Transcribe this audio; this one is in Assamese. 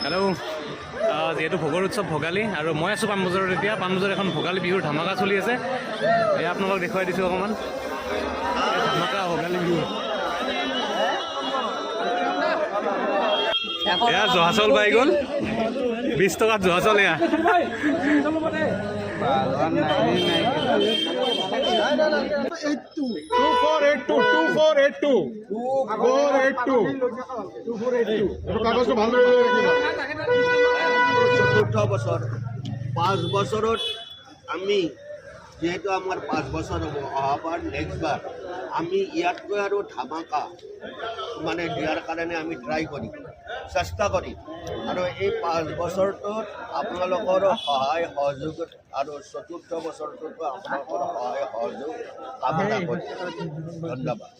হেল্ল', যিহেতু ভোগৰ উৎসৱ ভোগালী আৰু মই আছোঁ পাণবজাৰত। এতিয়া পাণবজাৰত এখন ভোগালী বিহুৰ ধামাকা চলি আছে। এয়া আপোনালোকক দেখুৱাই দিছোঁ অকণমান। এই ধামাকা ভোগালী বিহু। এয়া জহা চাউল পাই গ'ল, 20 টকাত জহা চাউল এয়া। 2482, 2482, 482। কাগজটো ভালদৰে লৈ ৰাখিবা। চতুৰ্থ বছৰ। 5 বছৰত আমি যিহেতু আমাৰ 5 বছৰ হ'ব অহাবাৰ, নেক্সট বাৰ আমি ইয়াতকৈ আৰু ধামাকা মানে দিয়াৰ কাৰণে আমি ট্ৰাই কৰিম, চেষ্টা কৰিম। আৰু এই 5 বছৰটোত আপোনালোকৰ সহায় সহযোগ আৰু চতুৰ্থ বছৰটোতো আপোনালোকৰ সহায় সহযোগ কামনা কৰিম। ধন্যবাদ।